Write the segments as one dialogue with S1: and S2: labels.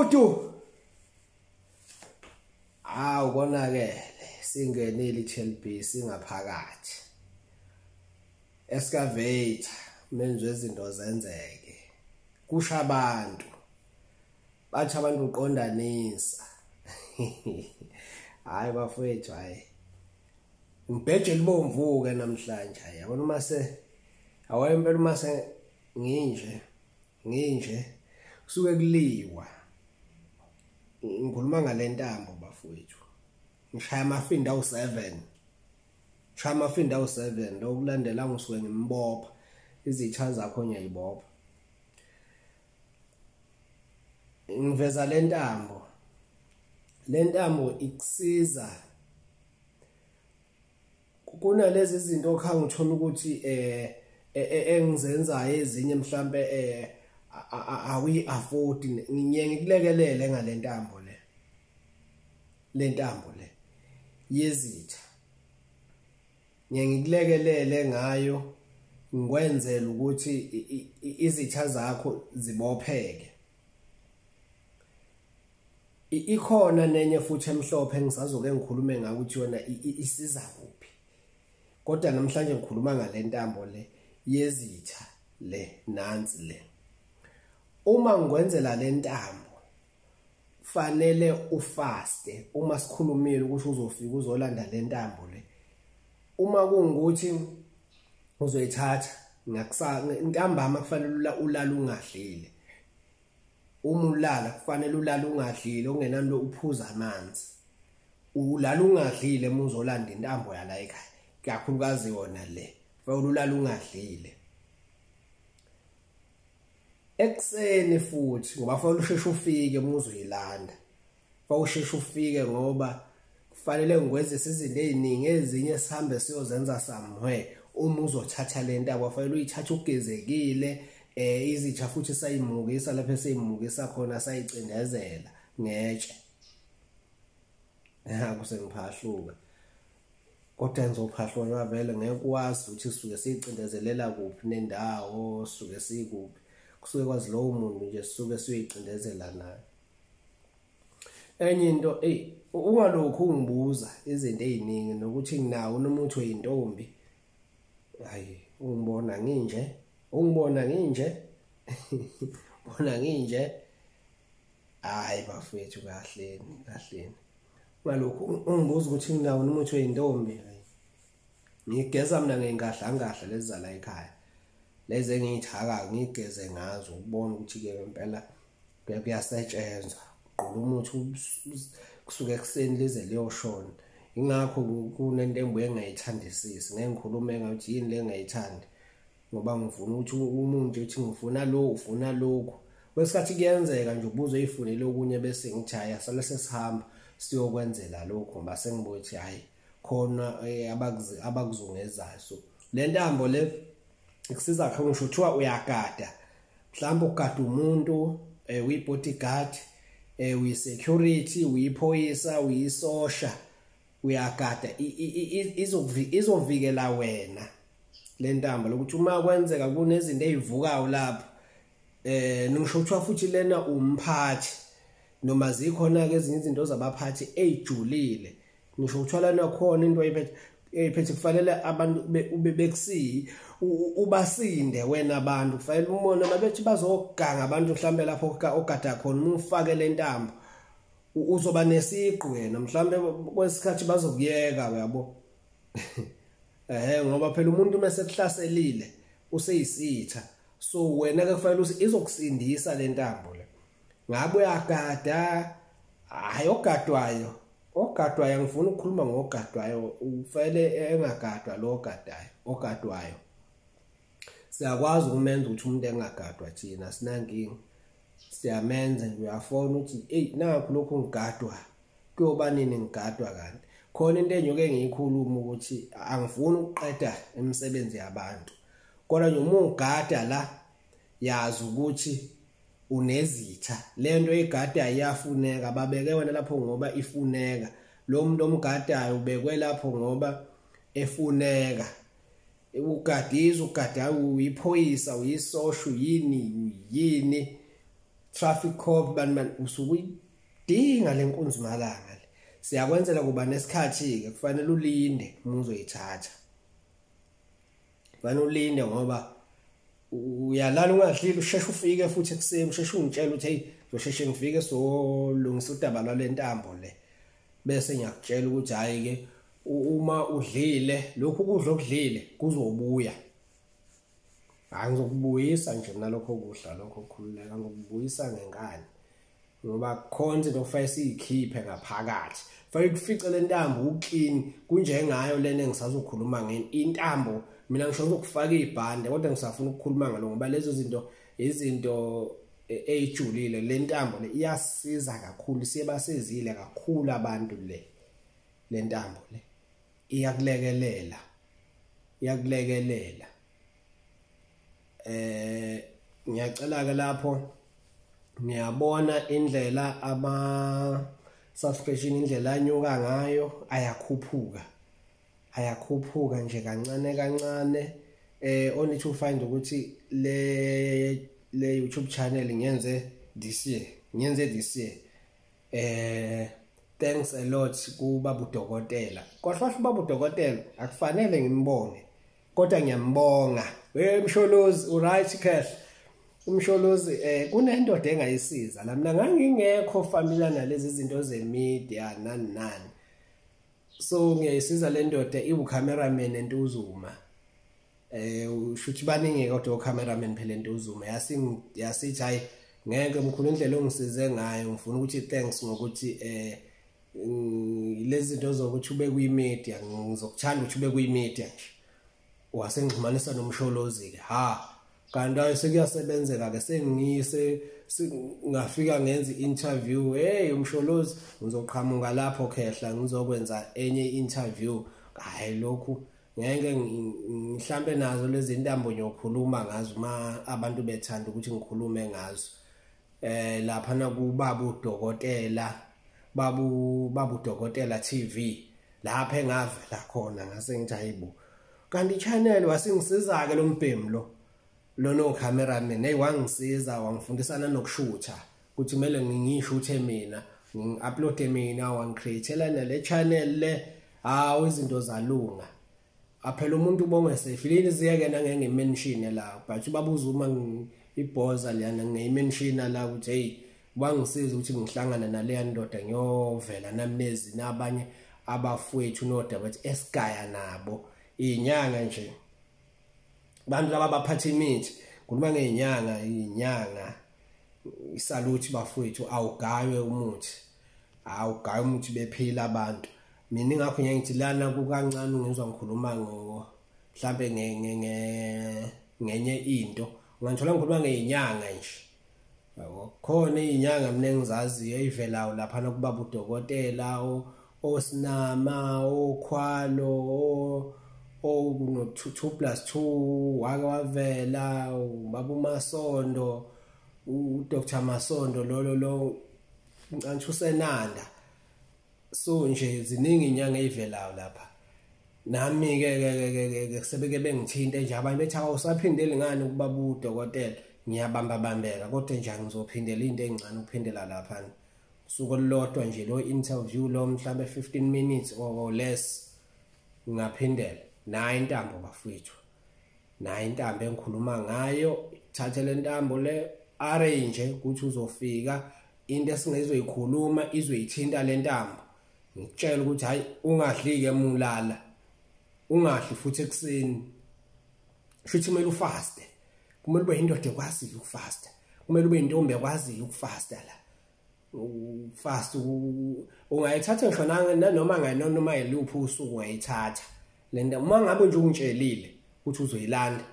S1: Dudu. Awu konakele singenile iTLB singaphakathi. Excavator menze izinto zenzeke. Kusha abantu. Bathi abantu uqondanisa. Hayi bafowethu hayi. Ngibheje libomvu ke namhlanje yabona uma se awempela uma se nginje kusuke kuliwa. Ngikhuluma ngalentambo bafowethu. Ngishaya amafinda awu7. Ngishaya amafinda awu7 lokulandela ngisuke ngimbopha izitha zakho ngiyayibopha. Ngiveza lentambo. Lentambo ikusiza kunalezi izinto okhanga uthola ukuthi engizenzayo ezinye mhlambe awi afford ngiye ngikulekelele ngalentambo le. Lentambo le yezitha ngiye ngikulekelele ngayo ngikwenzela ukuthi izitha zakho zibopheke. Ikhona nenye futhi emhlophe engisazoke ngikhulume ngayo ukuthi yona isiza kuphi. Kodwa namhlanje ngikhuluma ngalentambo le yezitha le nansi le. Uma ngikwenzela lentambo fanele ufaste uma sikhulumile ukuthi uzofika uzolanda lentambo le. Uma kungukuthi uzoyithatha ngakusasa ntambama kufanele ulala ungadlile. Uma ulala kufanele ulala ungadlile ungenani uphuza amanzi. Ulala ungadlile uma uzolanda intambo yala ekhaya. Kakhulukazi yona le kufanele ulala ungadlile. Ekseni futhi ngoba kufanele usheshe ufike uma uzoyilanda. Kufanele usheshe ufike ngoba kufanele ngikwenzise izinto eziningi ezinye sihambe siyozenza somewhere. Uma uzothatha le ntambo kufanele uyithathe ugezekile. Izitha futhi sayimukisa lapho eseyimukisa khona sayicindezela ngetshe. Kusengiphahluka. Kodwa ngizophahluka vele ngeke kwazi ukuthi sisuke siyicindezelela kuphi nendawo, sisuke sikuphi. Kusuke kwazi lowo muntu nje sisuke siyicindezela naye. Enye into ungalokhu ungibuza izinto eziningi nokuthi nginawo nomuthi weyintombi. Hayi ungibona nginje. Ungibona nginje. Bona nginje. Hayi bafethu kahleni kahleni. Ngalokhu ungibuza ukuthi nginawo nomuthi weyintombi. Ngigeza mina ngengahla ngahla lezi zala ekhaya. Lezi engiyithaka ngigeze ngazo ukubona ukuthi ke ngempela kuyasetshenzwa. Ugqola umuthi kusuke ekseni lize liyoshona. Ingakho kunento engibuye ngayithandisisi. Ngeke ngikhulume ngathi yini le engayithandi. Ngoba ngifuna ukuthi umuntu uthi ngifuna lo ufuna lokhu. Kwesikhathi kuyenzeka nje ubuzo eyifunele okunye bese ngithi hayi asale sesihamba siyokwenzela lokho ngoba sengibuye ukuthi hayi khona abakuzungezayo. So le ntambo le ikusiza khona ngisho kuthiwa uyagada. Mhlawumbe ugada umuntu uyi-bodyguard, uyi-security, uyiphoyisa, uyisosha, uyagada izovikela wena. Le ntambo lokuthi uma kwenzeka kunezinto ezivukayo lapho ngisho kuthiwa futhi lena umphathi noma zikhona ke ezinye izinto zabaphathi ejulile ngisho kuthiwa lena khona into eyiphethe kufanele abantu bekusi ubasinde wena abantu kufanele umone mabethi bazoganga abantu mhlambe lapho ogada khona uma ufake le ntambo uzoba nesiqu wena mhlambe kwesikhathi bazokuyeka uyabo. Ngoba phela umuntu mase kuhlaselile useyisitha so wena ke kufanele izokusindisa le ntambo le. Ngabe uyagada hayi ogadwayo ogadwayo ngifuna ukukhuluma ngogadwayo ufanele engagadwa lo ogadayo ogadwayo. Siyakwazi ukumenza ukuthi umuntu engagadwa thina sinankinga siyamenza nje uyafona ukuthi hey nakho lokhu ngigadwa kuyoba nini ngigadwa kanti. Khona into enyoke ngiyikhuluma ukuthi angifuni ukuqeda imisebenzi yabantu. Kodwa nje uma ugada la yazi ukuthi unezitha lento egada iyafuneka babeke wena lapho ngoba ifuneka. Lo muntu omgadayo ubekwe lapho ngoba efuneka. Ugadiza ugada uyiphoyisa uyisosha yini yini. traffic cop bani bani, usukuyidinga lenkunzimalanga le. Siyakwenzela kuba nesikhathi ke kufanele ulinde uma uzoyithatha, kufanele ulinde ngoba uyalala ungadlile, usheshe ufike futhi ekuseni, usheshe ungitshela ukuthi hey ngizosheshe ngifike solungisa udaba lwalentambo le, bese ngiyakutshela ukuthi hayi ke uma udlile lokhu kudla okudlile kuzobuya. Hayi ngizokubuyisa nje mina lokho kudla lokho, khululeka, ngokubuyisa ngenkani ngoba khona into okufanele siyikhiphe ngaphakathi, fanele kufice le ntambo uclean kunjengayo lena engisazokhuluma ngeni intambo. Mina ngisho ngizokufaka ibhande kodwa ngisafuna ukukhuluma ngalo ngoba lezo zinto izinto eyijulile. Le ntambo le iyasiza kakhulu, siyabasizile kakhulu abantu le ntambo le iyakulekelela, iyakulekelela. Ngiyacela ke lapho, ngiyabona indlela ama subscription indlela anyuka ngayo, ayakhuphuka, ayakhuphuka nje kancane kancane. Only to find ukuthi le YouTube channel ngiyenze this year, ngiyenze this year. Thanks a lot kubaba udokotela. Kodwa ubaba udokotela akufanele ngimbonge, kodwa ngiyambonga. We Msholozi, uright cash uMsholozi. Kunendoda engayisiza la, mina ngangingekho familiar nalezi zinto ze media nani nani, so ngiyayisiza le ndoda iwu cameraman eNtuzuma. Ushuthi baningi kodwa o cameraman phela eNtuzuma. Yasithi hayi ngeke mkhulu indlela ongisize ngayo, ngifuna ukuthi thanks ngokuthi lezi zinto zokuthi ube kuyi media, ngizokuthanda ukuthi ube kuyi media nje. Wasengixhumanisa noMsholozi ke, ha kanti ayi sekuyasebenzeka ke, sengiyise ngafika ngenza interview. Hey uMsholozi, ngizoqhamuka lapho khehla ngizokwenza enye interview. Hayi lokhu ngeke mhlambe nazo lezi ntambo ngiyokhuluma ngazo uma abantu bethanda ukuthi ngikhulume ngazo. Lapha na kubaba udokotela, babu udokotela TV lapha engavela khona, ngase ngithi hayibo kanti channel wasingisiza ke lo mbhemu lo no cameraman. Hey wangisiza wangifundisa nanokushutha ukuthi kumele ngingishuthe mina, ngiuploade mina, wangicreatela nale channel le. Hawu izinto zalunga aphela, umuntu ubonge sefilini ziyeke nangeke ngimention la, but ubabuza uma ibhoza leyana ngiyimention la ukuthi hey wangisiza ukuthi ngihlangane naleya ndoda ngiyovela nami nabanye abafowethu nodaba esigaya nabo inyanga nje, abantu laba baphatha imithi, khuluma ngezinyanga, inyanga isaluthi bafowethu, awugaywe umuthi, awugaywe umuthi bephila abantu. Mina ingakho ngithi lana kukancane ngizwa ngikhuluma ngo mhlambe ngenye into, ungangithola ngikhuluma ngezinyanga nje yabo. Khona izinyanga mina engizaziyo eyivelayo lapha kubaba udokotela, osinama, okhwalo, o 2 + 2 wake wavela ubaba uMasondo, uDr Masondo lo ngicanthu usenanda. So nje ziningi inyanga ezivelayo lapha. Nami ke sebeke bengithinte nje abantu bethi awusaphindeli ngani ukubaba udokotela, ngiyabamba bambeka kodwa nje ngizophindela into encane ukuphindela lapha usuku olulodwa nje lo interview lo mhlambe 15 minutes or less ngaphindela. Nayi intambo bafowethu, nayi intambo engikhuluma ngayo, thathe le ntambo le arrange ukuthi uzofika into esingezoyikhuluma izoyithinta le ntambo, ngikutshela ukuthi hayi ungadli ke mulala, ungadli futhi ekseni, shuthi kumele ufaste, kumele ube indoda ekwaziyo ukufasta, kumele ube intombi ekwaziyo ukufasta la. Ufast ungayithatha ngisho nanoma nganoma yiluphi usuku ungayithatha lento, uma ngabe nje ungitshelile ukuthi uzoyilanda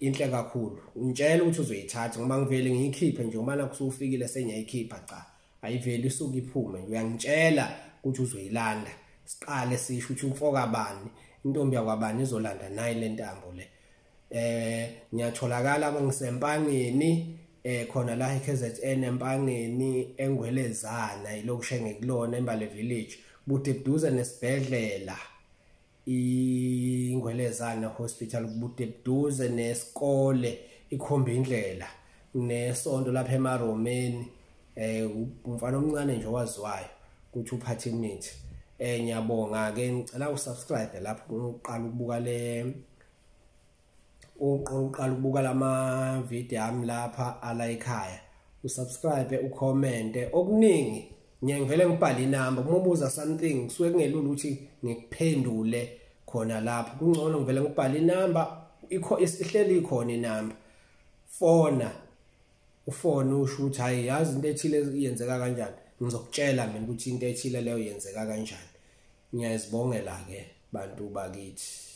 S1: inhle kakhulu, ungitshela ukuthi uzoyithatha ngoba ngivele ngiyikhiphe nje uma nakho usufikile sengiyayikhipha, cha ayiveli isuke iphume, uyangitshela ukuthi uzoyilanda, siqale sisho ukuthi umfoka bani, intombi yakwabani izolanda nayi le ntambo le. Ngiyatholakala ngisempangeni khona la eKZN empangeni engwelezana ilokushe ngekulona eMbale village, bude buduze nesibhedlela iNgwelezana hospital, bude buduze nesikole ikhomba indlela. Kunesonto lapha eMaromeni, umfana omncane nje owaziwayo ukuthi uphathe imithi. Ngiyabonga ke, ngicela usubscribe lapho uqala ukubuka le, uqala ukubuka lama video ami lapha ala ekhaya, usubscribe, ucomment. Okuningi ngiye ngivele ngibhale inamba, uma ubuza something kusuke kungelula ukuthi ngikuphendule khona lapho, kungcono ngivele ngibhale inamba, ikho ihleli ikhona inamba, fona ufone usho ukuthi hayi yazi into ethile iyenzeka kanjani, ngizokutshela mina ukuthi into ethile leyo yenzeka kanjani. Ngiyazibongela ke bantu bakithi.